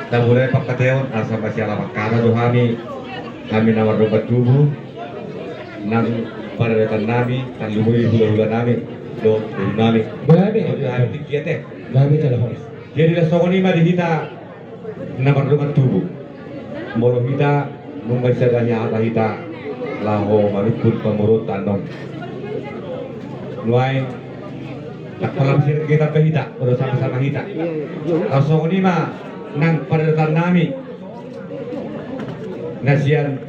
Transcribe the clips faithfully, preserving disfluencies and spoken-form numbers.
Tamulai pangkataion, asa masiala pangkata do hami, hami na mardongan tubu, nang paradaton nami, tarlumobi hulahula nami dohot boru nami. Gabe. Jadi hami tingki ate. Gabe jala horas. Jadi laos songon i ma di hita na mardongan tubu. Molo hita nunga isadahi hata hita laho manungkun pamoruonta annon. Nuaeng, ndang pola masiregetan pe hita, molo sama-sama hita. Laos songon i ma nang paradaton nami na sian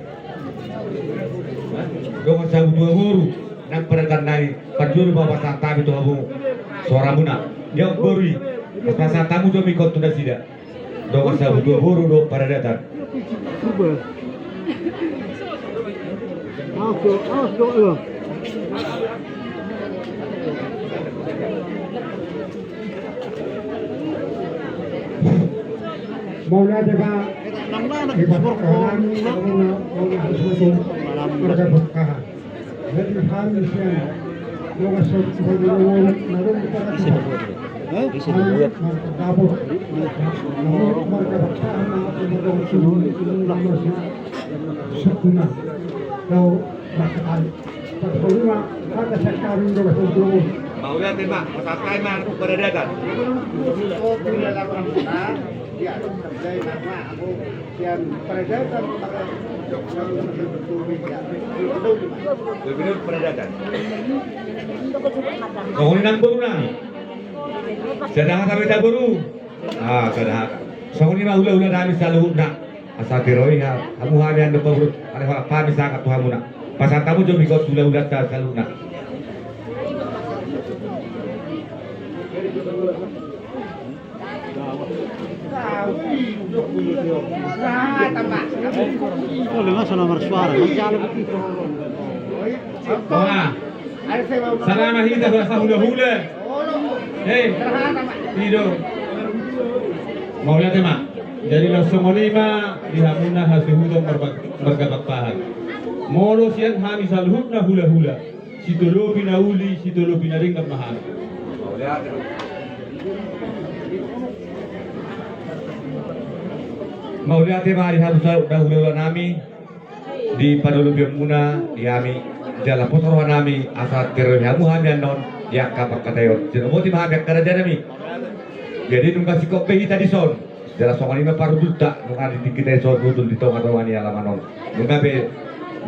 dongan sabutua boru, nang paradaton nami, parjolo ma pasahat hami tu hamu soaramuna. Ia boru i, pasahat hamu jo mikot tu nasida. Dongan sabutua boru dohot paradaton. Mauliate ma. Ibat kahanan, mauliate ma. Marga Pangkahan. Jadi hami sian dongan sabutua boru na adong di Pangkahan. Hami marga Pangkahan. Hami marga Pangkahan. Hami marga Pangkahan. Hami marga Pangkahan. Hami marga Pangkahan. Mauliate ma, pasahat hami ma tu paradaton. Songon i nang boru nami. Sada hata ma hita boru. Ah, sada hata. Songon i ma hulahula nami saluhutna. Asa tiroi hamu hami annon paborut, alai holan hami sangkap tu hamuna. Pasahat hamu jo mikot hulahulanta saluhutna. Hola, sada ma hita hulahula nami. Hei, i do. Mauliate ma. Jadi laos songon i ma di hamuna hasuhuton marga Pangkahan. Molo sian hami saluhutna hulahula, sitolopi na uli, sitolopi na denggan ma hami. Mauliate ma di hamu saluhutna hulahula nami. Di panolobianmuna di hami, jala poso roha nami asa tiroi hamu hami annon di angka pangkataion. Sian on boti ma hami angka raja nami. Jadi nunga singkop be hita dison. Jala songon i ma parhundulta, nunga di tingkita dison hundul di tonga-tonga ni alaman on. Nunga be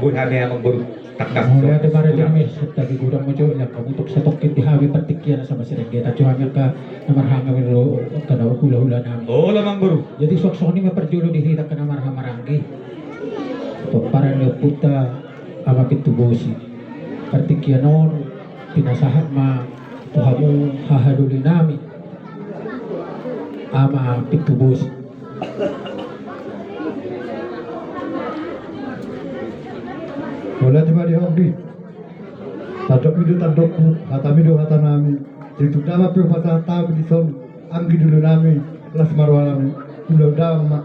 boi hami amang boru tangkas. Mauliate ma raja nami, setta di gudang mojo, yang kamutuk satongkin di hami partingkian asa masiregetan jo hami angka na marhaha nami do angka na hulahula nami. Hola amang boru. Jadi suang songon i ma parjolo di hita angka na marhaha maranggi. Pomparan ni ompunta Ama Pintu Bosi. Partingkian on pinasahat ma tu hamu hahadoli nami Ama Pintu Bosi. Mauliate ma di hamu anggi. Tandokmi do tandokku, hatami do hata nami. Jadi tu dama pe hupasahat hami dison. Anggi dulu nami, las marwalami, ulaon damang ma.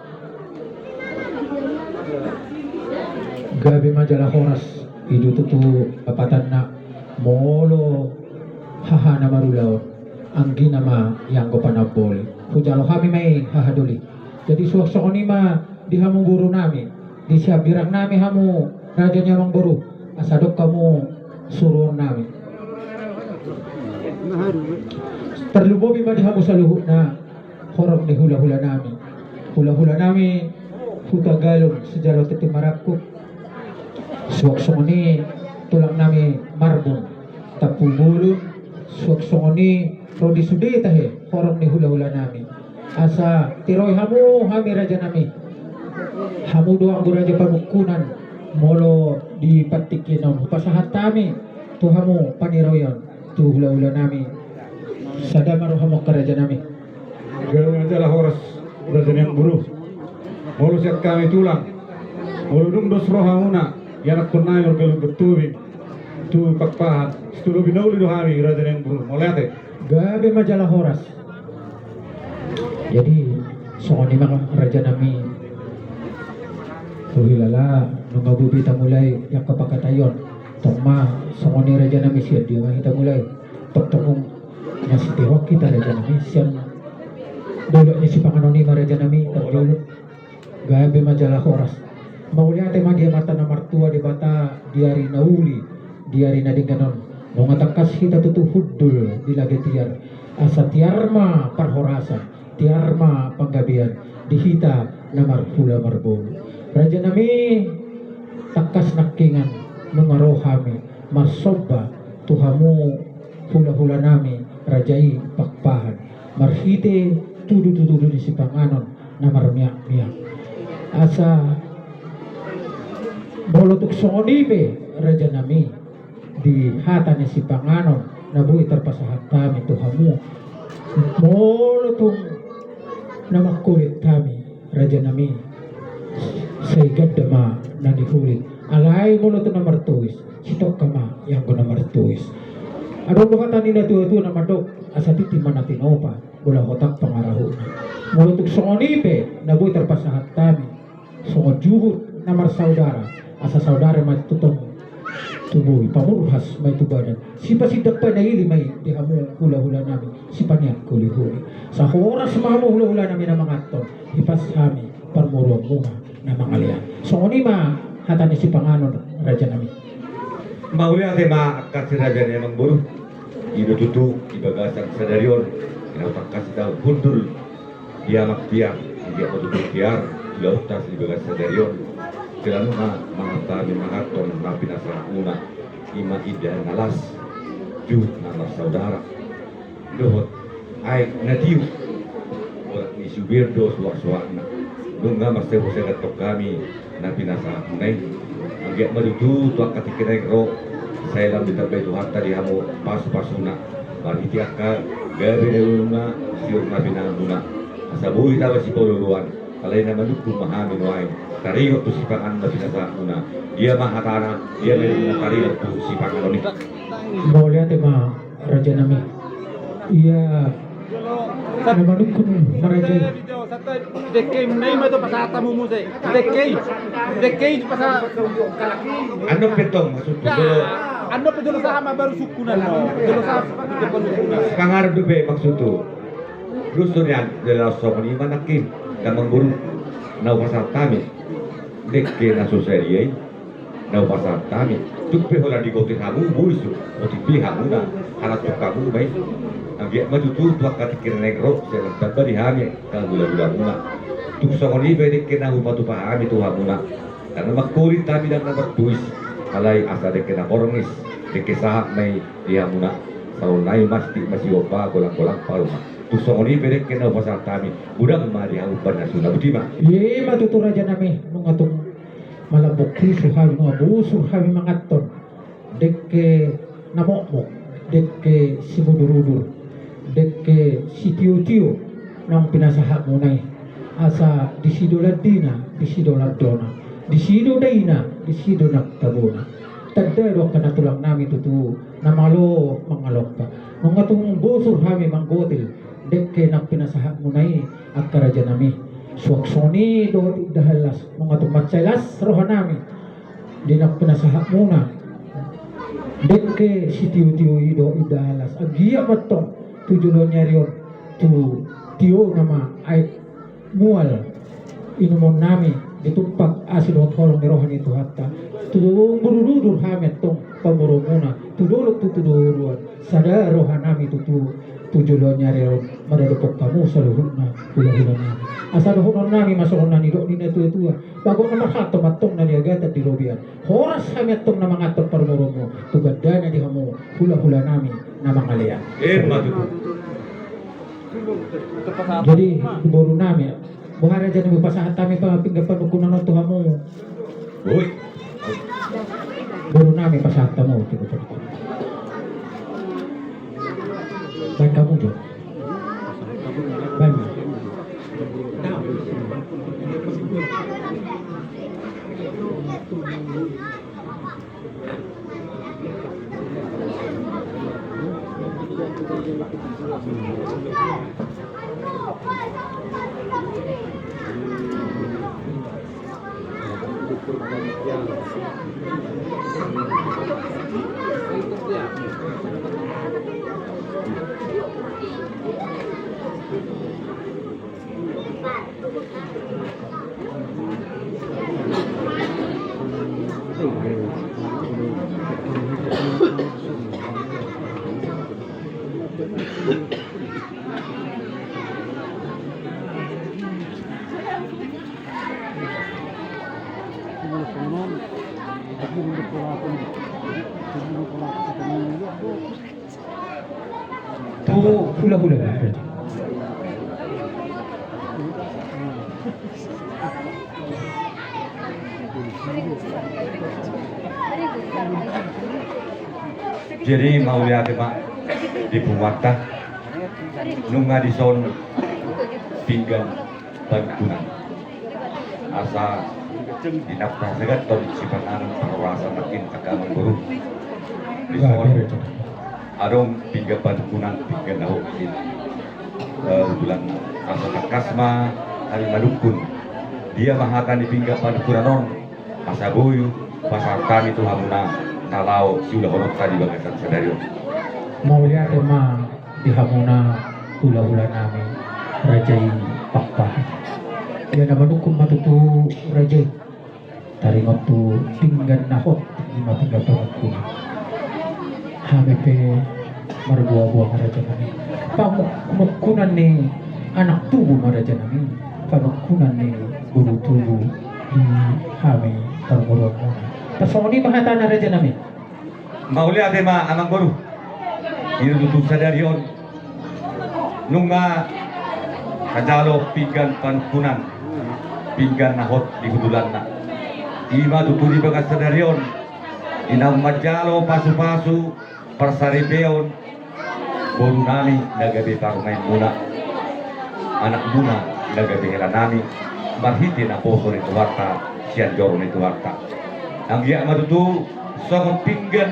Gabe ma jala horas, i do tutu papatanna, molo hahana marulaon, anggina ma ianggo panamboli. Hujalo hami ma i hahadoli. Jadi suang songon i ma di hamu boru nami, di siambirang nami hamu raja ni amang boru, asa dok hamu suruon nami. Tarlumobi ma di hamu saluhutna horong ni hulahula nami. Hulahula nami Hutagalung sijalo tintin marangkup. Suang songon i tulang nami Marbun Tampubolon. Suang songon i ro di sude tahe horong ni hulahula nami. Asa tiroi hamu hami raja nami. Hamu do anggo raja panungkunan molo di partingkian on hupasahat hami tu hamu paniroion tu hulahula nami. Sada ma rohamu angka raja nami. Gabe ma jala horas raja ni amang boru. Molo sian hami tulang, molo dung dos rohamuna ianakkon nami margalu bertubi tu Pakpahan, sitolopi na uli do hami raja ni amang boru. Mauliate. Gabe ma jala horas. Jadi songon i ma raja nami. Huhilala nunga boi be tamulai angka pangkataion. Tong ma songon i raja nami, sian dia ma hita mulai? Tongtong na sitehok hita raja nami, sian dolok ni sipanganon i ma raja nami, parjolo. Gabe ma jala horas. Mauliate ma di Amanta na martua Debata di ari na uli, di ari na denggan on. Nunga tangkas hita tutu hundul di lage tiar. Asa tiar ma parhorasan, tiar ma panggabean di hita na marhula marboru. Raja nami, tangkas nangkiningan nunga ro hami marsomba tu hamu hulahula nami raja i Pakpahan, marhite tudutudu ni sipanganon na marmiakmiak. Asa molo tung songon i pe raja nami, di hata ni sipanganon na boi tarpasahat hami tu hamu, molo tung na mangkulit hami raja nami, sai ganda ma na nihulit. Alai molo tung na martois, sitongka ma ianggo na martois. Adong do hata ni natuatua na mandok, asa tintin ma na tinopa, bola hotak pangarahutna. Molo tung songon i pe na boi tarpasahat hami, songon juhut na marsaudara, asa saudara ma i tu tong tubu i, pamurhas ma i tu badan. Sipasindak panaili ma i di hamu hulahula nami, sipaniak holiholi. Asa horas ma hamu hulahula nami na manganhon, hipas hami parboruonmuna na mangalean. Songon i ma hata ni sipanganon raja nami. Mauliate ma angka si raja ni amangboru. I do tutu di bagasan sadari on, na tangkas hita hundul di amak tiar, di amak tutu tiar, di amak tas di bagasan sadari on. Jala nunga manganhon, manganhon na pinasahatmuna, i ma indahan na las, juhut na marsaudara dohot aek na tio. Borat ni suhir do suaksuakna. Nunga marsehusehon tong hami na pinasahatmuna i. Anggiat ma tutu tu angka tingki naeng ro, sai lam ditambai Tuhanta di hamu pasupasuna, marhite angka gabe na niuluna, sior na pinahanmuna. Asa boi taba sipaolooloan. Alai na manungkun ma hami nuaeng, taringot tu sipanganon na pinasahatmuna. Dia ma hatana, dia ma idaonmuna taringot tu sipanganon i. Mauliate ma raja nami. Ia na manungkun ma raja i. Dengke i, muna i ma tu pasahat hamu muse. Dengke i, dengke i pasahat. Annon pe tong maksudhu. Annon pe jolo sahat ma baru sungkun annon. Jolo sahat. Pangaruh dope maksudhu. Terus tu nian, jala songon i ma nangkin, damang boru, na hupasahat hami. Dengke na so sadia i, na hupasahat hami. Tung pe holan digotir hamu, boi so, otik pe hamuna, halak tung hamu ma i. Anggiat ma tutu tu angka tingki na naeng ro, sai lam tamba di hami angka hulahulamuna. Tung songon i pe dengke na hupatupa hami tu hamuna. Karna mangkulit hami ndang na martois, alai asa dengke na porngis, dengke sahat ma i di hamuna. Saur nai mastik masihompa, golanggolang parumaen. Tung songon i pe dengke na hupasahat hami, godang ma di hamu panasuna. Boti ma. Ima tutu raja nami, nunga tung malambok pusu hami, nunga bosur hami manganhon dengke na mokmok, dengke simudurudur, dengke sitiotio naung pinasahatmuna i. Asa disi do landina, disi do landona, disi do daina, disi do nang tabona. Tanda do angka na tulang nami tutu na malo mangalompa. Nunga tung bosur hami manggotil dengke naung pinasahatmuna i angka raja nami. Suang songon i dohot indahan las, nunga tung mansai las roha nami di naung pinasahatmuna dengke sitiotio i dohot indahan las. Anggiat ma tong tu joloan ni ari on, tu tio nama aek mual inumon nami, ditumpak asi dohot holong ni roha ni Tuhanta. Tung mudurudur hami antong pamoruonmuna tu dolok tu toruan, sada roha nami tutu tu joloan ni ari on maradophon hamu saluhutna hulahula nami. Asa dohonon nami ma songon na nidok ni na tuatua, bagot na marhalto ma antong na niagatan di robean. Horas hami antong na manganhon pamoruonmu tu gandana di hamu hulahula nami na mangalean. Ima tutu. Jadi boru nami, boha raja nami, pasahat hami pinggan panungkunan on tu hamu. Oi. Boru nami, pasahat hamu pinggan panungkunan. Baen hamu jo. Baen ma. Tu hulahula ma. Jadi mauliate ma di punguanta, nunga dison pinggan panungkunan. Asa di na pasahat on sipanganon parhorasan nangkin, angka amangboru. Dison adong pinggan panungkunan, pinggan na hot di, eh, bulan. Asa tangkas ma hami manungkun dia ma hata ni pinggan panungkunan on, asa boi pasahat hami tu hamuna na laho siulahononta di bagasan sadari on. Mauliate ma di hamuna hulahula nami, raja i Pakpahan. Ia na manungkun ma tutu raja i taringot tu pinggan na hot, i ma pinggan panungkunan. Hami pe marboaboa ma raja nami. Panungkunan ni anak tubu ma raja nami, panungkunan ni boru tubu di hami parboruonmuna. Tarsongon i ma hatana raja nami. Mauliate ma amangboru. Di tutu sadari on nunga tajalo pinggan panungkunan, pinggan na hot di hundulanna. I ma tutu di bagasan sadari on, di naung manjalo pasupasu parsaripeon boru nami na gabe parumaenmuna, anakmuna na gabe hela nami, marhite naposo ni Tuhanta sian joro ni Tuhanta. Anggiat ma tutu songon pinggan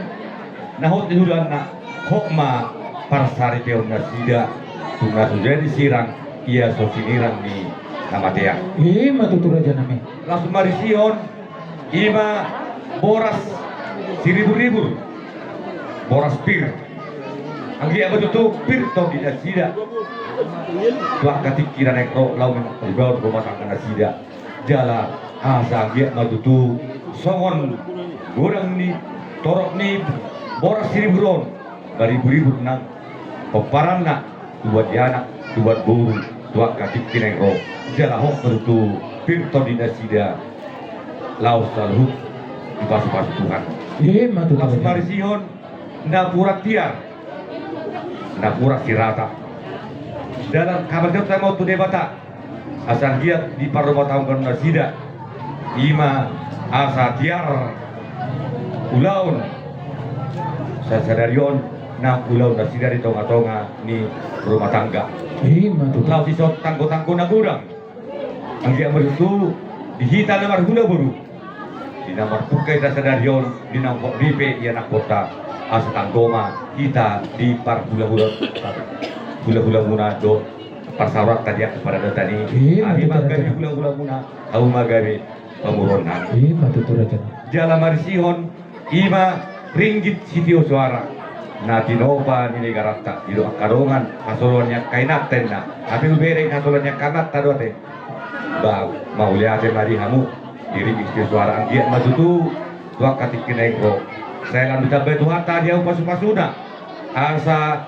na hot di hundulanna, hot ma parsaripeon nasida tu na so jadi sirang, ia so sinirang ni hamatean. I ma tutu raja nami. Laos marisihon i ma boras siriburribur, boras pir. Anggiat ma tutu pir tondi nasida tu angka tingki na naeng ro, laho manjaga rumah tangga nasida. Jala asa anggiat ma tutu songon godang ni torop ni boras siribur on, maribur-ribur nang pomparanna, tubuan ni anak, tubuan boru, tu angka tingki naeng ro. Jala hot ma tutu pir tondi nasida laos saluhut dipasu-pasu Tuhan. I ma tutu. Laos marisihon napuran tiar, napuran sirata. Dalan hamatehonta ma on tu Debata, asa anggiat di parrumatanggaon nasida, i ma asa tiar ulaon sadari on, nang ulaon nasida di tonga-tonga ni rumah tangga. I ma tutu. Laos dison tanggo-tanggo na godang. Anggiat ma tutu di hita na marhula boru, di na marpungka hita sadari on, di na hot ripe ianakhonta, asa tanggo ma hita di parhula-hula, hula-hulamuna dohot parsaoranta di angka paradaton i. I ma tutu raja. Hami ma gabe hula-hulamuna, hamu ma gabe pamoruonnami. I ma tutu raja. Jala marisihon i ma ringgit sitio soara na tinopa ni negaranta, didok angka dongan, hasoloan ni angka inanta ninna. Hape hubereng hasoloan ni angka amanta do ate. Ba, mauliate ma di hamu. Di ringgit sitio soara, anggiat ma tutu tu angka tingki naeng ro, sai lam ditambai Tuhanta di hamu pasu-pasuna, asa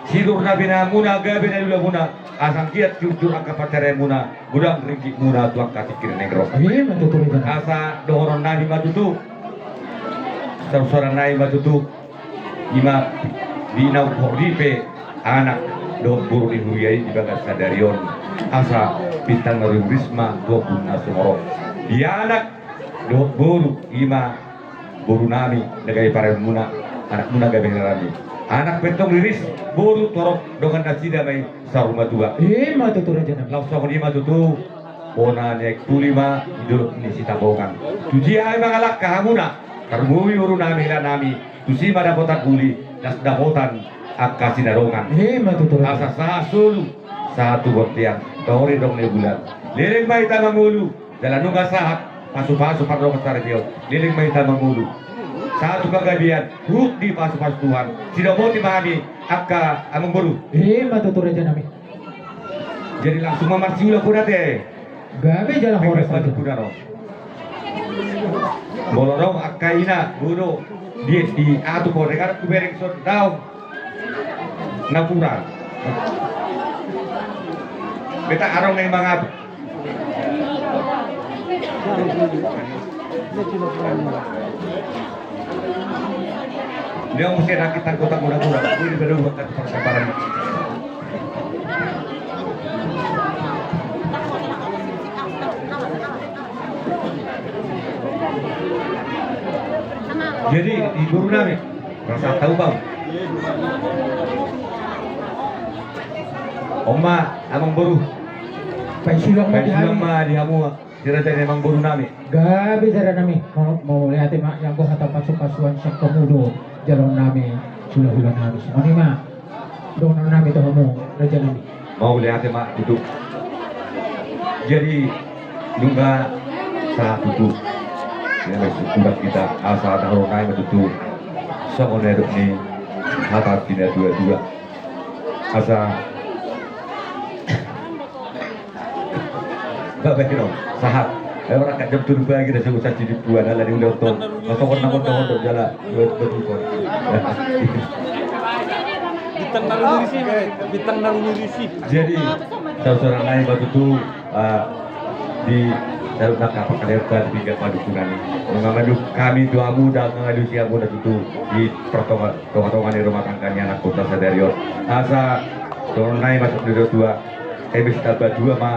sinur na binahenmuna gabe na niulamuna, asa anggiat jujur angka pansarianmuna, godang ringgitmuna tu angka tingki naeng ro. I ma tutu raja. Asa dohononnami ma tutu, sarusaran nami ma tutu, i ma di na hot ripe anak dohot boru ni huria i di bagasan sadari on, asa bintang na riris ma tu ombun na sumorop. Di anak dohot boru, i ma borunami na gabe parumaenmuna, anakmuna gabe helanami. Anak pe tong riris, boru torop dongan nasida ma i saur matua. I ma tutu rajanami. Laos songon i ma tutu, bona ni aek tuli ma di dolok ni Sitanggongan. Tusi hami mangalangka, hamuna tarlumobi borunami, helanami, tusi ma dapotan uli, laos dapotan angka sinadongan. I ma tutu rajanami. Asa sahat solu, sahat tu bontean, torop dong ni bulan. Leleng ma hita mangolu, jala nunga sahat pasupasu pardongan saripeon. Leleng ma hita mangolu, sahat tu hagabean, huhut dipasupasu Tuhan. Sidapoti ma hami angka amangboru. I ma tutu rajanami. Jadi langsung ma marsiulahon ate. Gabe jala horas. Molo adong angka ina, boru, di, diatur, boru, kan hubereng songon daong napuran. Beta adong na i mangatur. Dia mesti rakitan kota muda-muda. Ini baru buat satu persebaran. Jadi, di guru nami, rasa tahu bang. Oma, amang boru. Paisulang ma di hamu. Di raja ni amang boru nami. Gabe jala nami, mau, mau lihat ma, yang gua kata pasu-pasuan siap pemudo, jalan nami, sula-sula nami, semuanya ma. Dohonon nami tu hamu, raja nami. Mau lihat ma, itu. Jadi, nunga satu tu. Ya, sudah kita asa tahu nai betul. Sama ni, hata tidak dua-dua. Asa Bapak no, sahat. Eh, orang kat jam tujuh pagi dah sebut saksi di puan, ala di ulang tahun. Masuk orang namun tahun jala, dua, dua, dua. Bintang narunurisi, bintang narunurisi. Jadi, saudara nai batu tu, eh, di dalam langkah pakaleta di tiga padukunan ini. Mengadu kami dua muda, mengadu siap muda tutu di pertonga-, tonga-tonga ni rumah tangga ni anak kota sadari on. Asa, tolong nai masuk di dua. Eme sitamba dua ma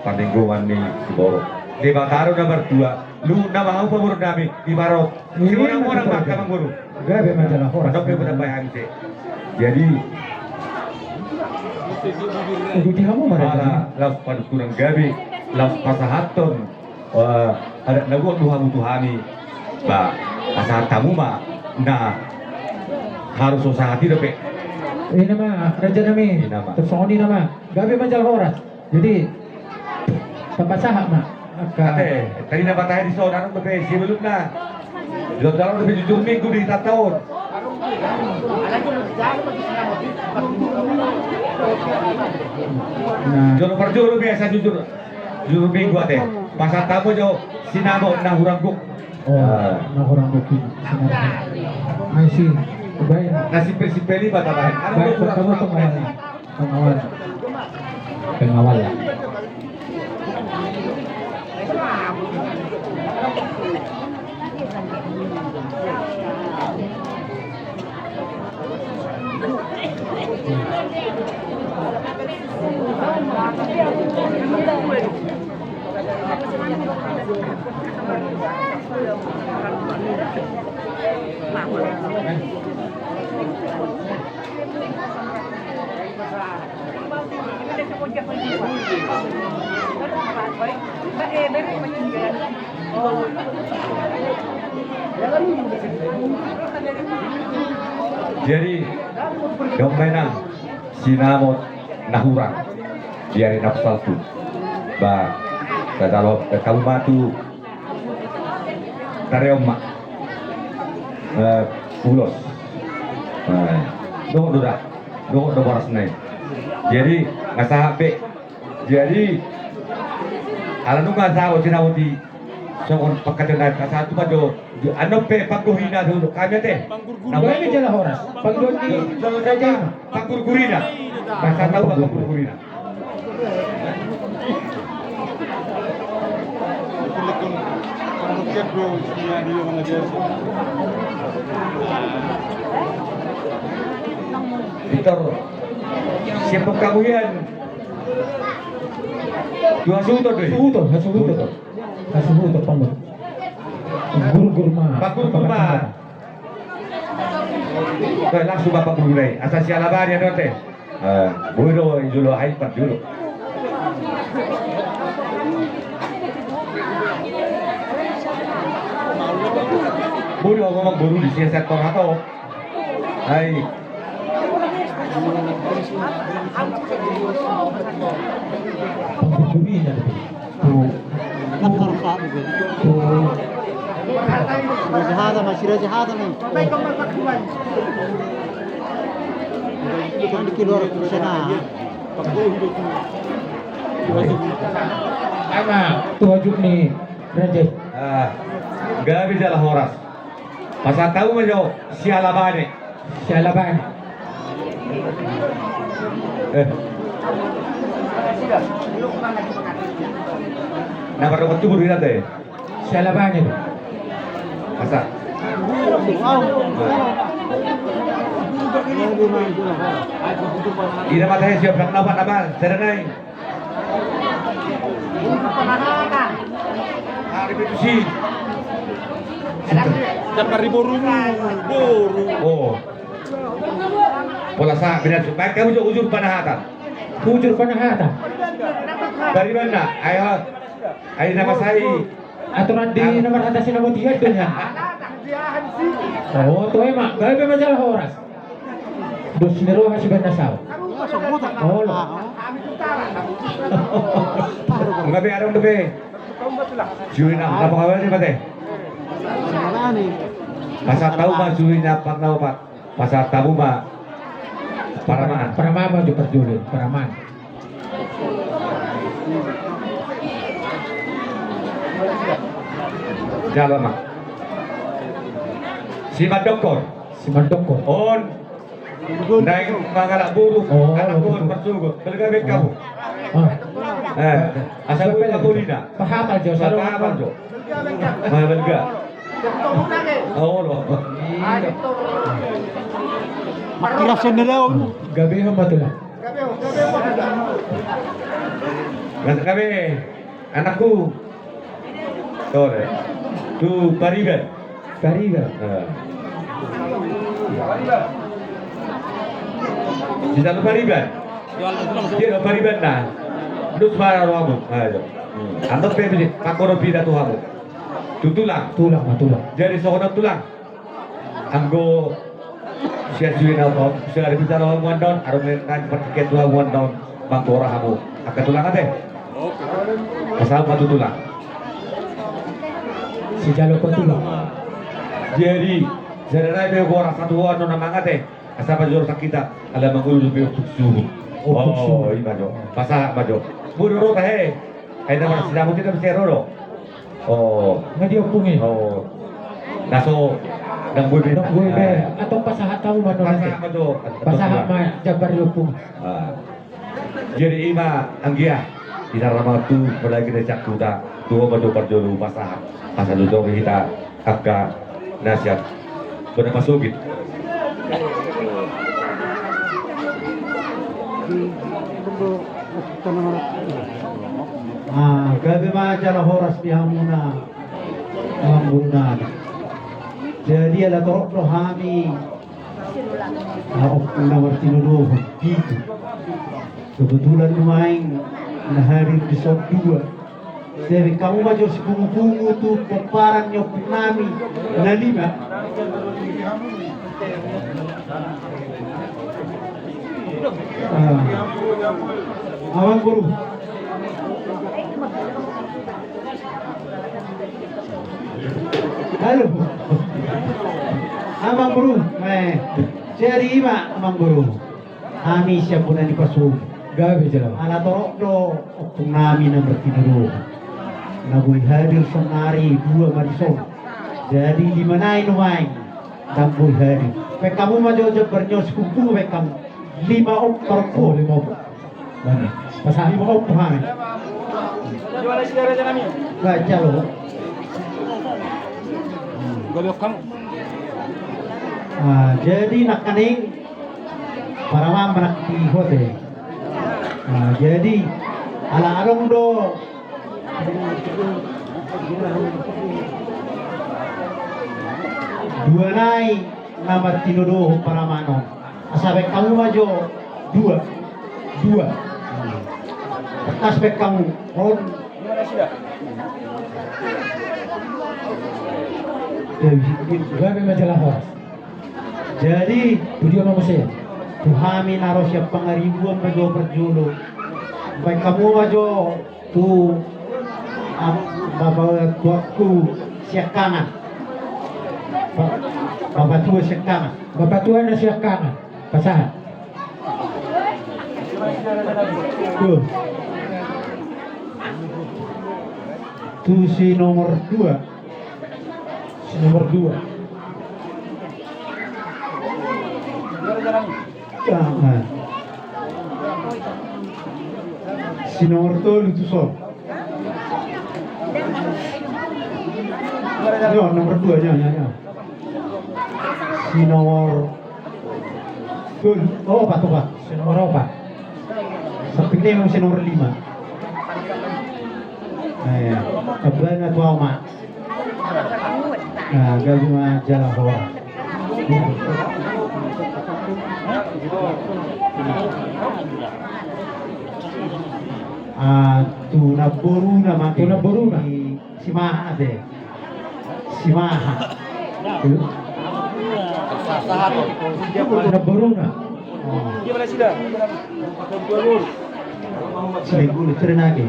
parlinggoman ni Siboro. Debata do na martua, lu nama hau pamur nami di Barot. Iya, simurang-murang ma, amang boru. Gabe ma jala horas. Dok pe putar bayang se. Jadi, uduti hamu ma, ala, laos padukunan gabe, laos pasahaton. Eh, ada na gok tu hamu tu hami. Ba, pasahat hamu ma. Nah, harus usaha tidak pe. Ina ma, raja nami. Ina ma. Terus songon i nama. Gabe ma jala horas. Jadi, tambah sahat ma. Angka. Ate, tadi na patah di saudara, tapi sebelumnya. Jujur minggu di tahun. Nah. Jolo parjolo biasa jujur. Jujur minggu ate. Pasahat hamu jo sinamot na hurang gok. Oh, ah. Na hurang gok i. Sinamot. Ai si. Baik. Na simpel-simpel i bata baik. Baik, hurang gok. Pengawal. Pengawal ya. Jadi, dong menang sinamot na hurang di ari na salpu. Ba, tahu ma tu Tareom ma. Eh, ulos. Eh, dohot do da. Dohot do boras nai. Jadi, nga sahat be. Jadi, ala nunga sahat sinamot i songon pangkataion nai, nga sahat tu ma jo. Anon pe panggohina tu kami ate. Baik jala horas. Panggohi raja i ma. Panggurgurina. Bahasa tahu apa panggurgurina? Pintor. Siap panggohian. Dua suto deh. Suto, suto. Hasuhuton, panggur. Gurgur ma. Panggur ma. Oke, langsung bapak guru dai. Asa siala bari anu ate. Eh, boi do jolo, ai pat jolo. Boi do ngomong guru di sini sektor atau? Hai. Pangkukubina. Tuh. Kan harus saat itu. Tuh. Raja Hata, masih Raja Hata nih. Kan di keluar sana. Ama, tuh ajuk nih, Raja. Ah, gabe jala horas. Pasahat hamu ma jo siala bane. Siala bane. Eh. Na pardokat tu guru ina te. Siala bane. Masa. Ida mata hesi abang napa napa, sada nai. Ari betusi. Dapat di boru, boru. Oh. Pola sa, bina, baik kamu jujur panahatan. Jujur panahatan. Dari mana? Ayo. Ayo nama saya. Aturan di nomor atas ini mau tiga itu ya. Oh, tuh emang, gabe majalah horas. Dos ni roha si benda sau. Oh, lo. Gabe arung gabe. Juina, apa kabar ni mate? Pasal tahu mah juina pernah opat. Pasahat hamu ma paramaan. Paramaan ma jo parjolo, paramaan. Jalo ma. Simandok on. Simandok on. On. Naeng mangalap boru, oh, anak boru parsogot. Balga be hamu. Ah. Eh, asa boru na. Pahapal jo, pahapal jo. Mabalga. Olo. Iya. Gabe ho ma tulang. Gabe, anakku. Tore. Tu Pariban. Pariban. Sisa tu Pariban. Dia tu Pariban na. Dos ma rohamu. Ayo. Antos pe bisa pakoro pida tu hamu. Tu tulang. Tulang ma tulang. Jadi songon on tulang. Anggo sian suhi na on, sian ari bicara hamu annon, adong nai partingkian tu hamu annon, manggora hamu. Angka tulang ate. Pasahat ma tu tulang. Sijalo pa tulang. Jadi sada nai pe gora satu annon na mangate. Asa pa jor sakita ala mangulu dope ompung suhut. Ompung suhut. Oh, ima jo. Pasahat ma jo. Boru ro tahe. Ai nama sinamot ita bisa ro do. Oh. Nga dia ompung i? Oh. Naso dang boi be. Dang boi be. Atau pasahat hamu ma. Pasahat ma jo. Pasahat ma jambar ni ompung. Jadi ima anggia. Ita rama tu pelagi na cakkuta. Tuho ma jo parjolo pasahat. Pasahat jo hita. Angka nasihat. Bona pasogit. Ah, gabe ma jala horas di hamuna. Amang boru nami. Jadi ala torop do hami. Ah, ompung na martinodohon pitu. Kebetulan nuaeng na hadir di son dua. Jadi hamu ma jo sipungupungu tu pomparan ni ompung nami na lima. Ah. Amang boru. Halo. Amang boru. Eh, jadi ima amang boru. Hami sian bona ni pasu. Gabe jala. Ala torop do ompung nami na martinodohon. Na boi hadir saonari dua ma dison. Jadi lima nai nuaeng. Dang boi hadir. Baen hamu ma jo jambar ni on sipungupungu baen hamu. Lima ompung. Oh, lima ompung. Mana? Pasahat. Lima ompung hami. Baca lo. Gabe hamu. Ah, jadi nangkaning. Paramaan ma nangkin hote. Nah, jadi ala adong do dua nai na martinodohon paramaan on. Asa baen hamu ma jo dua. Dua. Tangkas baen hamu on. Gabe ma jala horas. Jadi tu dia ma muse? Tu hami na ro sian Pangaribuan ma jo parjolo. Baen hamu ma jo tu am- bapa tuaku Siangkangan. Ba- bapa tua Siangkangan. Bapa tua na Siangkangan. Pasahat. Tuh. Tu si nomor dua. Si nomor dua. Jangan. Si nomor tolu tu son. Yo, nomor dua, yo, yo, yo. Si nomor Gol. Oh, opat, opat. Si nomor opat. Samping dia masih nomor lima. Eh, kebetulan tuh, Oma. Nah, gabe ma jala horas. Ah, tu namboruna ma, tu namboruna. Si Maha ate. Si Maha. Tu namboruna. Oh. Si Lenggule, cerita lagi.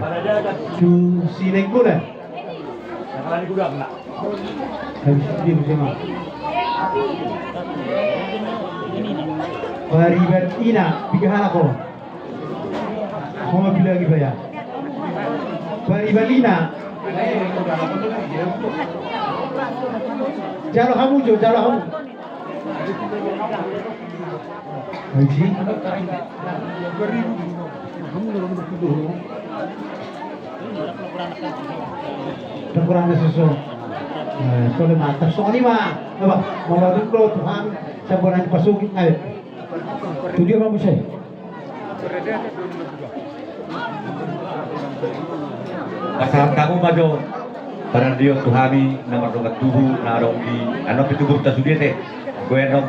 Tu si Lenggule. Habis dia bersama. Pariban ina, piga halak ho? Ho ma bilang iba ya. Pariban ina. Jalo hamu jo, jalo hamu. Haji. Kurang susu. Eh, sole mata. Songon i ma. Apa? Molo dulu Tuhan, sampai nanti pasuki. Ayo. Tu dia ma muse. Pasahat hamu ma jo parandion tu hami na mardongan tubu na adong di, anu, pituburta sude te. Gue no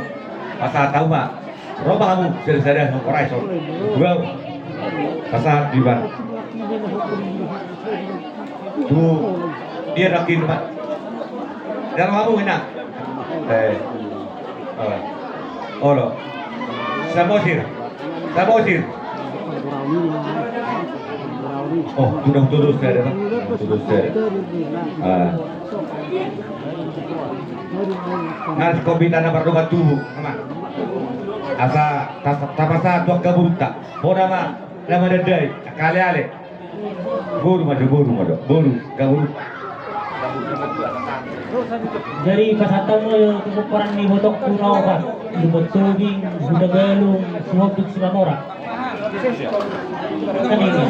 pasahat hamu ma. Ro ma hamu sada-sada, songon i, songon i. Dua. Pasahat di ba. Tu dia na kirim ma. Dalam hamu ina. Eh. Olo. Samosir. Samosir. Oh, sudah putus ya, Pak? Putus ya. Ah. Ngar si Kombita na mardongan tubu, sama. Asa tas-, tapasahat tu angka boruta. Bona ma, na madadai, angka ale-ale. Boru ma jo, boru ma jo, boru, gaboru. Jadi pasahat hamu ma jo tu pomparan ni ibotongku na opat, Lumban Tobing, Hutagalung, Sihombing, Simamora. Kan ini.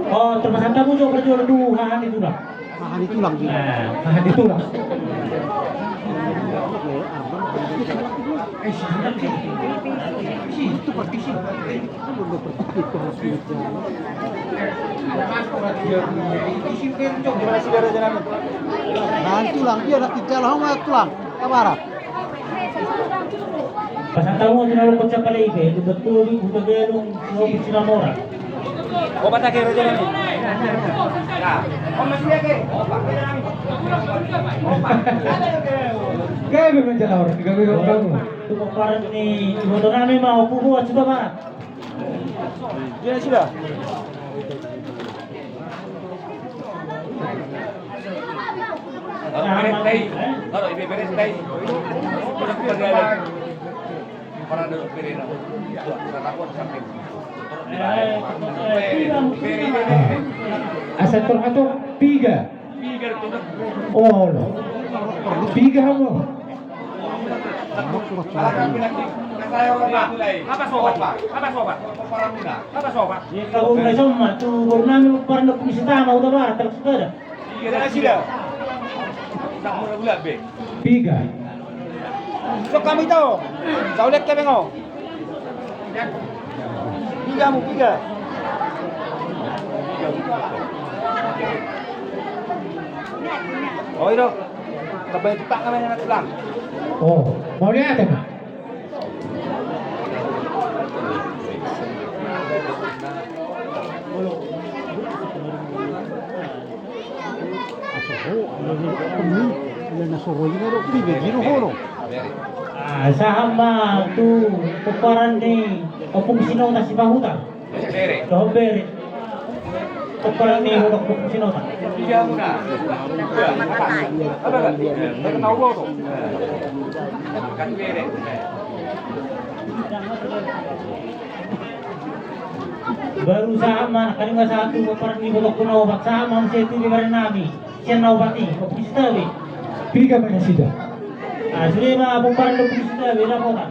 Oh, terpasahat hamu jo parjolo tu haha ni tulang. Haha ni tulang dia. Nah, haha ni tulang. Haha ni tulang dia, nanti jalan sama tulang. Kabarat. Pasahat hamu ma tu na loko capale ipe, Lumban Tobing, Hutagalung, Sihombing, Simamora. Opat ake raja nami. Gabe ma jala horas, gabe ma gabe. Tu pomparan ni iboto nami ma, Ompu Boas Hutabarat. Dia sudah. Asa tor ato piga. Olo. Piga hamu. Apa sobat? Apa sobat? Apa sobat? Ia, kau nggak sama tu, baru nami parna pun sitama udah barat, terus sepeda. Piga. Sok kami tahu. Saulek kebeng o. Piga mu, piga. Oh, iro. Tambah itu tak kami nak pulang. Oh, mau lihat ya, Pak? Ah, sahat ma tu pomparan ni Ompung Sinota Sipahutar. Dohot bere. Pomparan ni Ompung Sinota. Baru sahat ma, nangkaning ma sahat tu pomparan ni ibotongku na opat, sahat ma muse tu bere nami. Sian na opat i, Ompung Sitabe. Piga ma nasida? Ah, sude ma pomparan ni Ompung Sitabe, laporan.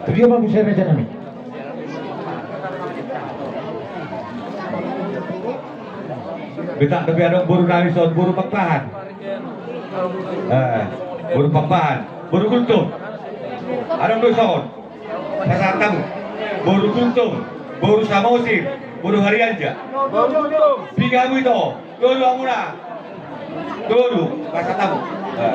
Tu dia ma muse raja nami? Betak dope adong boru nami son, boru Pakpahan. Eh, boru Pakpahan, boru Gultom. Adong do son. Pasahat hamu. Boru Gultom, boru Samosir, boru Harianja. Piga hamu ito? Tolu hamuna. Tolu, pasahat hamu. Eh.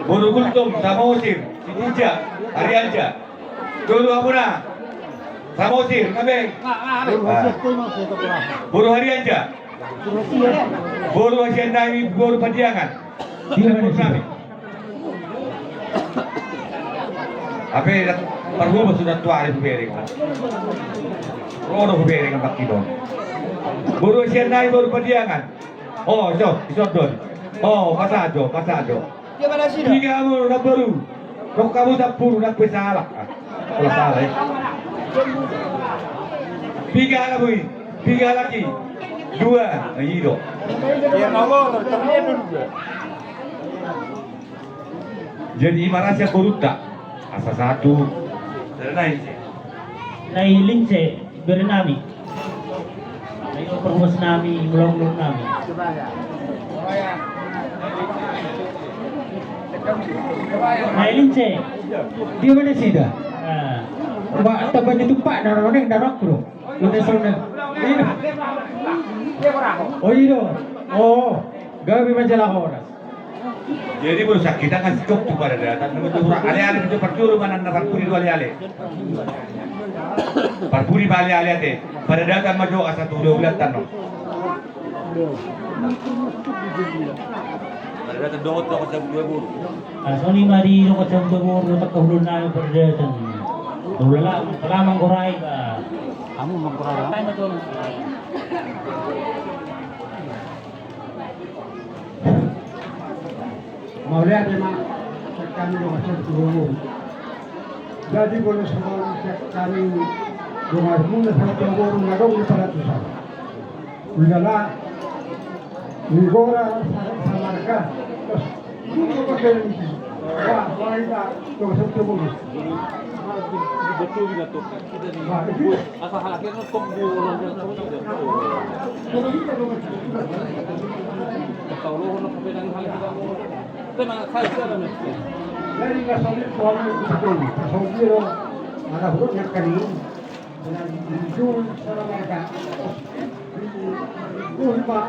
Boru Gultom, Samosir, Sitinjak, Harianja. Tolu hamuna. Samosir, nabeng. Ah. Boru Harianja. Boru hasian nami, boru Pandiangan. Boru nami. Hape parhobas sudah tuari hubereng. Ro do hubereng, bangkidon. Boru hasian nami, boru Pandiangan. Oh, ison, ison do. Oh, pasahat jo, pasahat jo. Piga hamu namboru? Dok hamu sampulu, nang pe salah. Ah, kalau salah, eh. Piga halak i? Piga halak i? Dua. Nah, i do. Jadi i ma rasa borunta. Asa satu. Sada nai. Nai Lince, bere nami. Nai parhobas nami, mulaon nami. Nai Lince. Dia mana sida? Ah. Ba, tamba ni tumpak na roneng darok lo. Ini sana. Ini. Oh, iya. Oh, gabe manjala horas. Jadi boru, sangkitang nunga singkop tu paradatan, na maju hura, ale-ale tu parjolo, manang na parpudi do ale-ale. Parpudi ma ale-ale ate, paradatan ma jo asa tu dua bulan tano. Paradatan dohot, dohot sabu dua boru. Asoni ma di dohot sabu dua boru, tangka hulun nami paradatan. Ulala, ulala manggorai ba. Hamu manggorai ba. Mauliate ma, sian hami dongan sahuta boru. Jadi molo songon sian hami dongan muna sahuta boru na adong di paratusan. Ulala, ni gora sa-, samarga. Wah, wah, ita dongan sahuta boru. Betul juga tuh. Asa halak i tong di ulang dia. Tahu lo, nak pedang halak i tong. Tenang, saya sudah nih. Jadi nggak sulit, suami itu betul. Pas suami itu, ada huruf yang kali ini. Dengan jujur sama mereka. Jujur, Pak.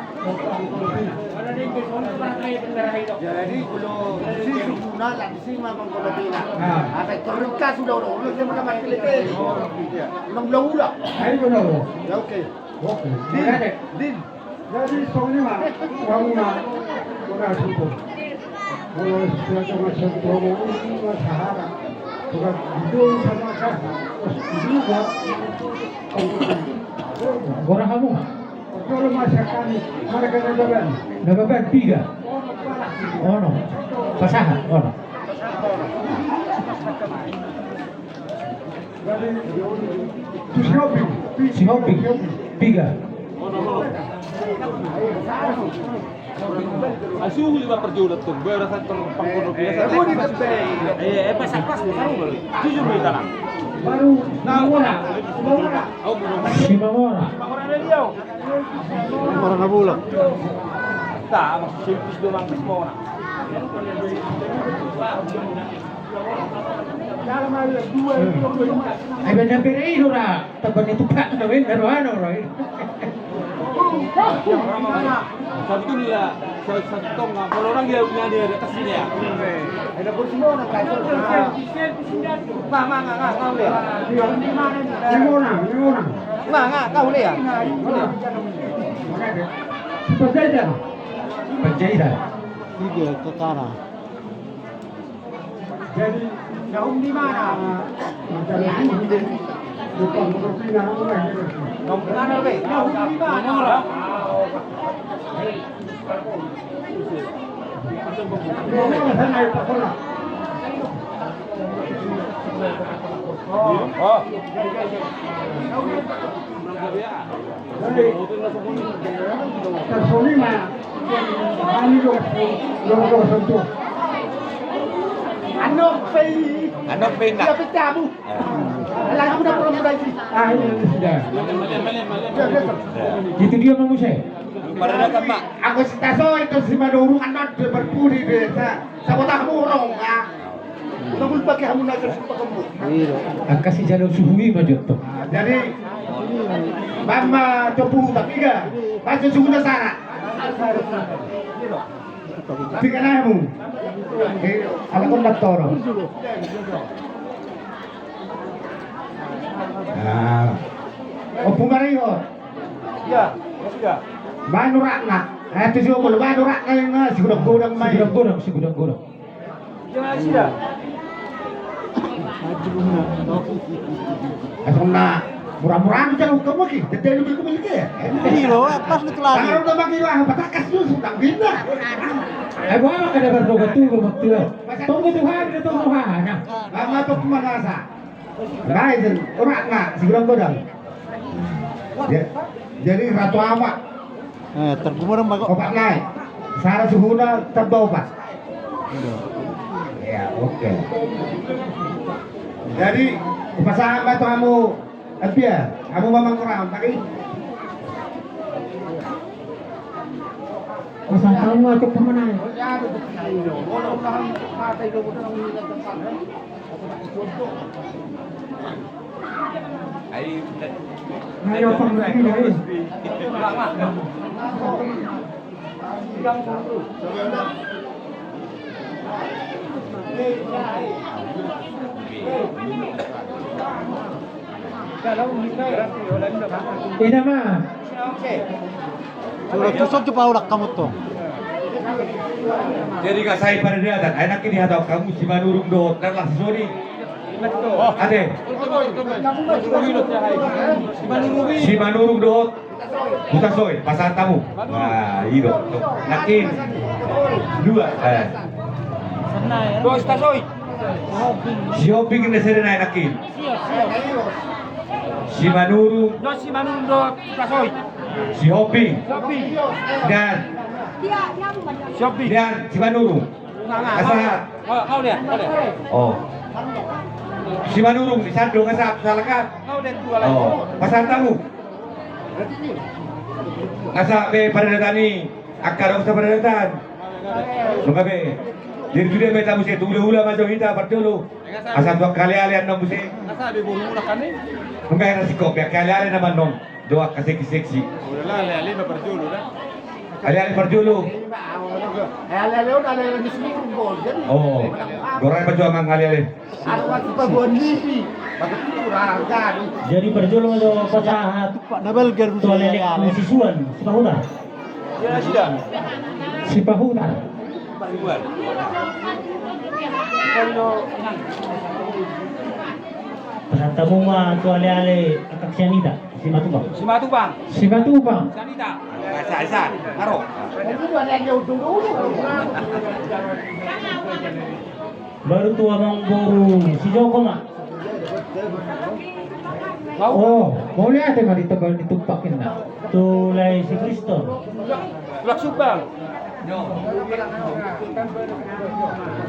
Jadi kalau di sini, nah, di sini memang kalau di, nah. Nah. Ada terluka sudah, udah, udah, dia makan mati lagi. Iya. Ulang, ulang, ulang. Ayo, ulang, ulang. Ya, oke. Oke. Din, makanya. Din. Jadi, songon i ma, uang ma, uang suku. Uang suku, uang suku, uang sahara. Uang itu sama kah? Terus juga. Gora hamu. Kalau masakan, mereka ada beban. Ada beban, piga. Ono. Pasahat, ono. Tu si Hobi. Si Hobi. Piga. Asu lima perjolo tu, baru satu pangkono biasa. Eh, eh, pas, pas, pas, jujur di tanah. Baru, nah, mora. Si Mamora. Mamora dari dia. Mamora na bulak. Tak, maksud simpis doang, simpis mora. Ai benda bere i do ra, tamba ni tumpak na benda rohana ora i. Sabetulna, sa-, satongka, kalau orang dia punya dia, dia kasih dia. Ada kursi mana, Kak? Ma, ma, ma, ma, ma, ma. Di mana, di mana? Ma, ma, kau lihat. Panjaitan. Panjaitan. Tiga, Tetara. Jadi, naung di mana? Naung di mana, be? Naung di mana? Oh. Jadi, tersolima. Ani do, lo, lo, sentuh. Anu pe na. Dia pe tamu. Alah, aku udah pernah mulai sih. Ah, ini sudah. Itu dia, Mang Use. Pada datang, Mak. Aku si Taso itu si Madurung, anak dia berpudi desa. Sabotah burung, ah. Udah mulai pakai hamu naik ke Sukabumi. Angka sijalo suhu i ma jotto. Ah, jadi, mama topu tapi ga. Baca suhu dasar. Tiga namu. Ala kon daktoro. Ah. Opu Mario. Iya, ya sudah. Manu Ratna. Eh, tu si Opo, Manu Ratna yang, ah, si gudang-gudang mai. Si gudang-gudang, si gudang-gudang. Jangan sida. Asal na murah-murah aja lu kamu ki. Jadi lu beli beli ke. Ini lo, pas lu telah. Kalau udah bagi lah, patakas lu sudah pindah. Eh, gua mah kada berdoa tuh, gua mah tuh. Tunggu Tuhan, kita tunggu Tuhan. Nah. Lama tuh kemana sa? Baik, orang nggak, si gudang-gudang. Ja-, jadi ratu awak. Eh, tergumur, Mbak, kok. Opat nai. Sara suhuna tamba opat. Iya. Iya, oke. Jadi, pasahat ma tu hamu, eh, Pia, hamu mamang kurang, tadi. Pasahat hamu ma tu pamanai. Ayo, Pak, ini, ini. Ina ma. Sudah tuson coba ulak kamu tuh. Jadi, nunga sae paradatan, ai nangkin dihatahon hamu Simanurung dohot, kan langsung soni. Ate. Simanurung dohot Hutasoy, pasahat hamu. Nah, i do. Nangkin. Dua. Eh. Dos Hutasoy. Sihombing na sada nai nangkin. Simanurung. Dos Simanurung dohot Hutasoy. Sihombing. Sihombing. Dan. Sihombing. Dan Simanurung. Asa. Kau, kau dia, kau dia. Oh. Simanurung, di sandung, asa, salah kan? Kau dia, dua lagi. Oh, pasahat hamu. Asa be paradatan i, angka dong sa paradatan. Nunga be. Jadi tu dia be tamu se, tu hula-hula ma jo hita parjolo. Asa tu angka ale-ale annon muse. Nunga era sikop be angka ale-ale nama annon. Do angka seksi-seksi. Ale-ale ma parjolo da. Ale-ale parjolo. Ale-ale on ale-ale ni Simanurung. Oh. Gorai parjolo amang ale-ale. Jadi parjolo ma jo pasahat. Pak Nabal Garbu tu ale-ale ni Sisuan, Sipahutar. Sipahutar. Pasahat hamu ma tu ale-ale angka sian hita. Simatupang. Simatupang. Simatupang. Sanita. Sa, sa, aro. Baru tu amang boru si Joko ma. Oh, mauliate ma di tebal ni tumpak inna. Tu lae si Kriston. Tulak Subang.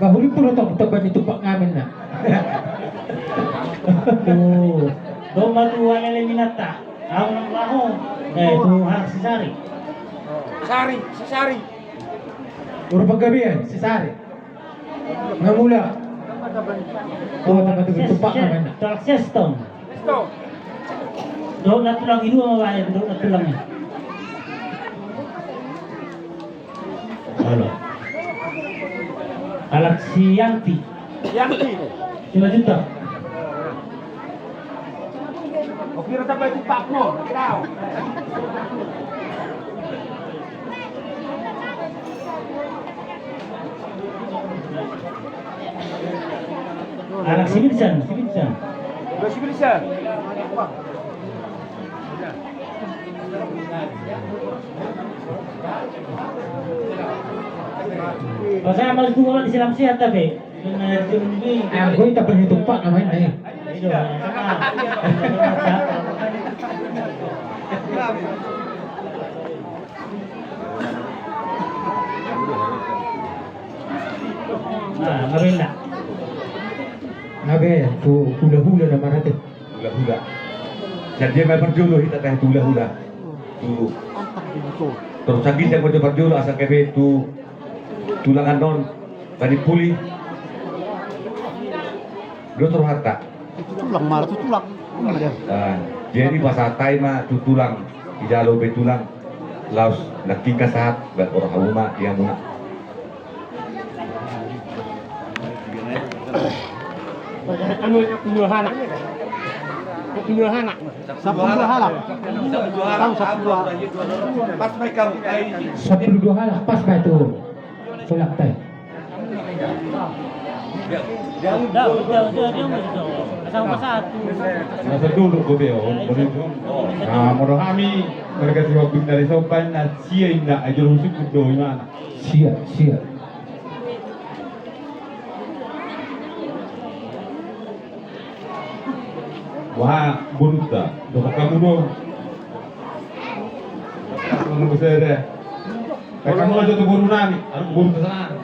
Bahuli pura tong tebal ni tumpak ngamin na. Tu, domma tu ale-ale ni inanta. Au nang laho, eh, tu halak si Sari. Sari, si Sari. Boru Panggabean, si Sari. Nga mulak. Oh, tamba tu tumpak ngamin na. Tulak Seston. Seston. Dohot na tulang i dua ma baen, dohot na tulang i. Halo. Halak si Yangti. Yangti. Lima juta. Oke, rata baik pak no. Halak si Binsan, si Binsan. Udah si Binsan. Pasahat ma tu disilam sehat tapi. Anggo i tebal ni tumpak nama inna i. Nah, mabela. Gabe tu hulahula na marate. Hulahula. Sian dia ma parjolo hita tahe tu hulahula. Tu, torus anggiat ma jo parjolo asa gabe tu tulang annon, Panimpuli. Dohot rohanta. Tulang, marate tulang. Jadi pasahat hami ma tu tulang, ijalo be tulang. Laos nangkin sahat, baen roha muna di hamuna. Anu, sampulu dua halak. Sampulu dua halak. Sampulu dua halak. Pas baen hamu. Sampulu dua halak, pas baen tu. Tolak tai. Jauh, jauh, jauh, jauh, jauh. Sama satu. Masa dulu gue beo, nah, molo hami, mereka si Hobi dari Sopan, na sia inda, aja lu sikut do, imana. Sia, sia. Wah, boru ta. Dohot hamu do. Hamu do sada. Hamu aja tu boru nami. Hamu boru ta sana.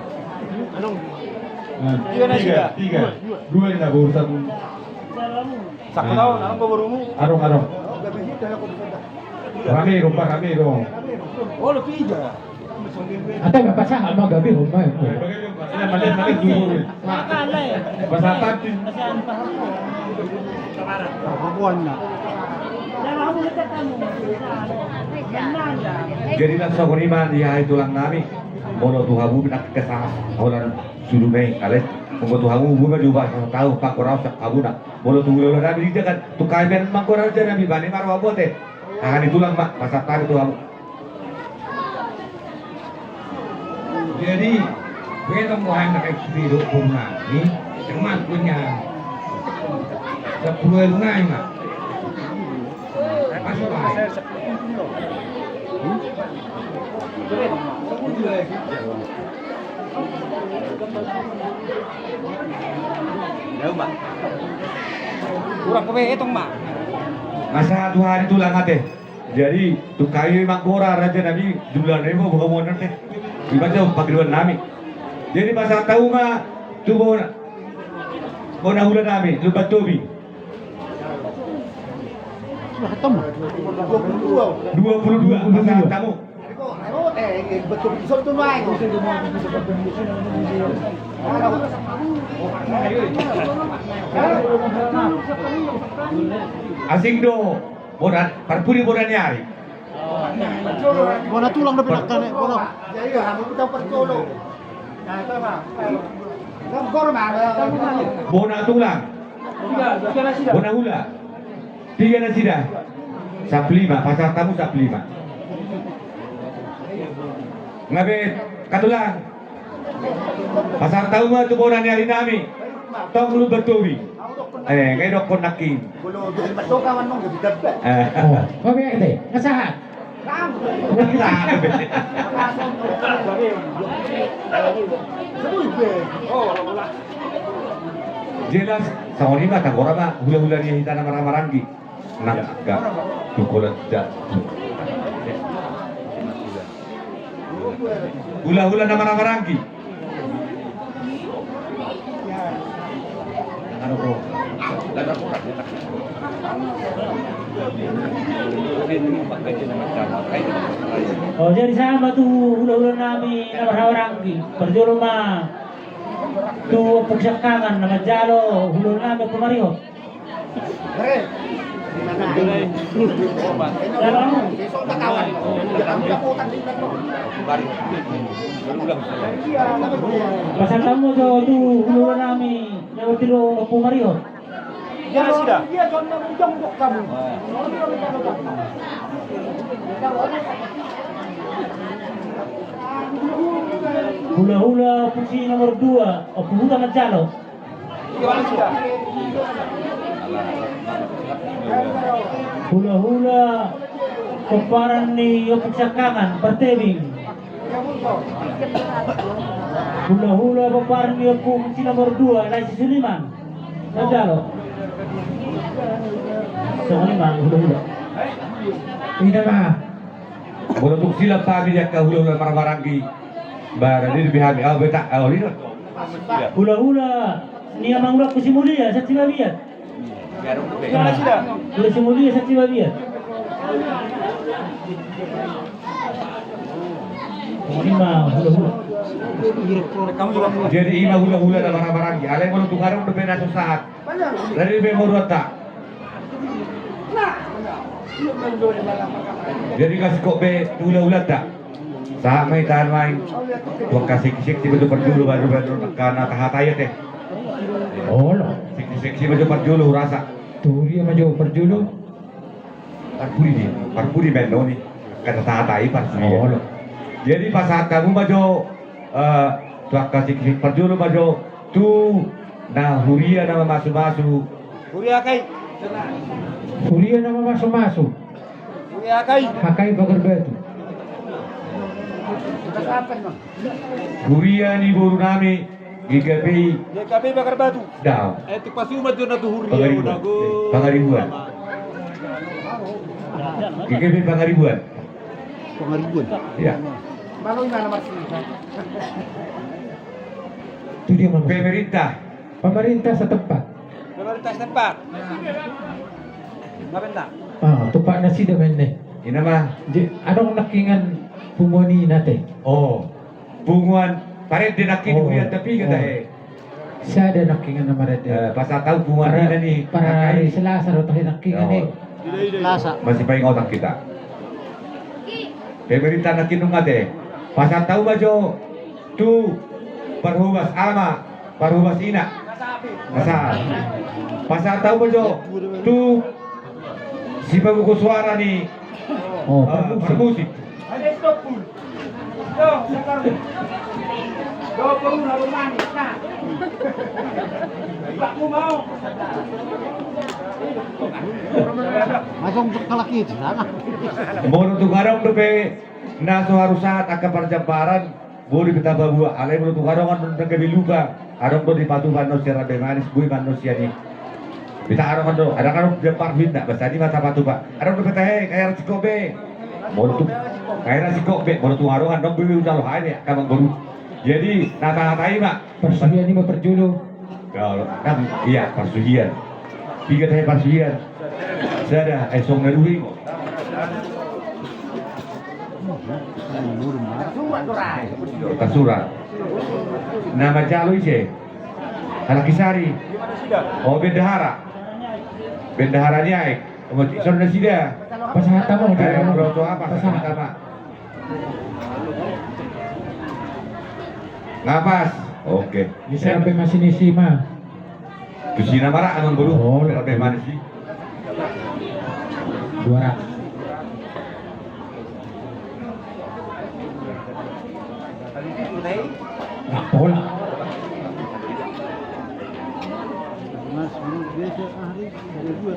Tiga, tiga. Dua ini boru satu. Satu taon, hamu borumu. Adong, adong. Rame dong, Pak, rame dong. Oh, lebih tiga. Ate ma pasahat ma gabe on ma. Jadi na songon i ma di hahai tulang nami. Molo tu hamu na kesahat holan sudena i ale. Molo tu hamu buma juga tahu pak kurang sak hamu na. Molo tu hulahula nami di jagat tu kami memang kurang aja nami bani marwa bote. Aha ni tulang ma pasahat tu hamu. Jadi, beta mau hendak ekspedisi pun nanti, termasuk punya sepuluh euro naik, Mak. Masuk, Pak. Jauh, Mak. Kurang kowe hitung, Mak. Masa Tuhan itu lah mate. Jadi tu kami manggora raja nami jumlah nami mau buka muanan deh. Ibaca pagiriwan nami. Jadi pasahat hamu ma tu bona, bona hula nami Lumban Tobing. Dua puluh dua pasahat hamu. Asing do. Bona, parpudi bona ni ari. Bona tulang dope nangkin, bona. Bona tulang. Bona hula. Tiga nasida. Saplima, pasahat hamu saplima. Ngabe katulang. Pasahat hamu ma tu bona ni ari nami. Tong Lumban Tobing. Eh, ngai dokkon nangkin. Oke, ate. Pasahat. Jelas, songon i ma tagora ma hulahula ni hita na marhahamaranggi. Nang ga tu kola da. Hulahula na marhahamaranggi. Oh, jadi sahat ma tu hulahula nami na marhahamaranggi. Parjolo ma tu ompung siangkangan na manjalo hulahula nami Ompu Marihot. Pasahat hamu jo tu hulahula nami na manjalo Ompu Marihot. Hulahula Ompu si nomor dua, Ompu Huta manjalo. Hulahula pomparan ni ompung siangkangan, Partebing. Hulahula pomparan ni ompung si nomor dua, Lae si Suliman. Manjalo. Songon i ma hulahula. Ina ma. Molo tung silap hami di angka hulahula marhahamaranggi. Bara di hami au beta au lino. Hulahula Ni amang urakku si Mulia, Santi Babiat. Uda si Mulia, Santi Babiat. Ima hula-hula. Jadi ima hula-hula na marhahamaranggi. Alai molo tung adong dope na so sahat. Dari be moruanta. Jadi kasih kok be hula-hulanta. Sahat ma i, tahan ma i. Tu angka seksi-seksi ma jo parjolo, baru, baru angka na tahatai ate. Olo. Seksi-seksi ma jo parjolo hurasa. Tu dia ma jo parjolo. Parpudi dia, parpudi baen do ni. Angka na tahatai parpudi. Olo. Jadi pasahat hamu ma jo, eh, tu angka seksi parjolo ma jo tu na huria na mamasu-masu. Huria Hakai. Huria na mamasu-masu. Huria Hakai. Hakai Pagar Batu. Huria ni boru nami G K P I. G K P I Pagar Batu. Dao. Eh, tu pasuman jo na tu huria. Pangaribuan. Pangaribuan. G K P I Pangaribuan. Pangaribuan. Ya. Itu dia, Mas. Pemerintah. Pemerintah setempat. Pemerintah setempat. Nga benta. Ah, tumpak nasida ma ende. Ina ma. Adong nangkiningan punguan i ate. Oh. Punguan parende nangkin. Oh, punguan tapi kata oh. Eh. Sada nangkiningan na marende. Eh, pasahat hamu punguan i na ni. Parari Selasa do tahe nangkiningan i. Selasa. Masih paingotan kita. Pemerintah nangkin nunga ate. Pasahat hamu ma jo. Tu parhobas ama, parhobas ina. Pasahat. Pasahat hamu ma jo tu sipabuku suara ni. Oh, eh, parmusik. Parmusik. Masuk untuk kalak itu sana. Molo tung adong dope na so harus sahat angka parjamparan. Boi do hita paboa, alai molo tung adong annon ndang gabe lupa, adong do dipatupa annon sian Raja Manis, boi ma annon sian i. Hita adong annon, adong annon jambar hita, basa i ma tapatupa. Adong dope tahe, kaira singkop be. Molo tung, kaira singkop be, molo tung adong annon boi be ujalo hae be, angka amangboru. Jadi, na tahatai ma. Parsuhian i ma parjolo. Kalau kan, iya, parsuhian. Piga tahe parsuhian. Sada, eh, songon na dua i. Tasurat. Na manjalo ise? Halak Sari. Oh, bendahara. Bendahara ni aek. Oh, songon nasida. Pasahat hamu. Eh, pasahat hamu. Nga pas. Oke. Bisa sampai masih nisi ma. Tusi na mara amangboru. Oh, sampai masih. Dua ratus. Nah, pola. Mas, menurut dia, Ahri, ada dua.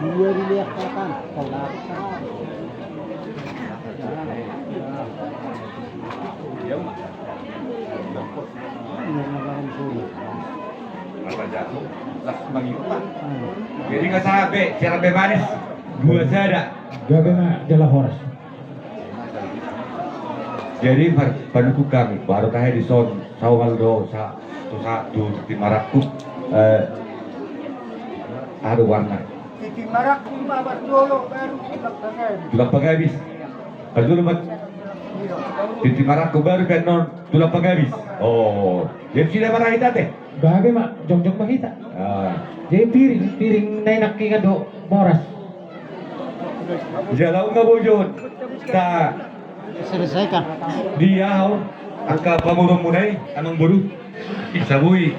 Dua di lihat kapan? Jadi nga sahat be, siaran be manis. Dua sada. Gabe ma jala horas. Jadi, par-, panungkun hami, baru tahe dison, saohal do, sa-, tu sa-, tu tintin marangkup, eh, aduh, warna. Tintin marangkup ma parjolo, baru tulang pangabis. Tulang pangabis. Parjolo ma. Tintin marangkup baru pe annon tulang pangabis. Oh, jadi sudah marahit ate. Gabe ma, jongjong ma hita. Ah. Jadi piring, piring na i nangkiningan do boras. Jala unang bojot. Ta. Selesaikan. Dia au, angka pamoruonmuna i, amangboru. Bisa boi.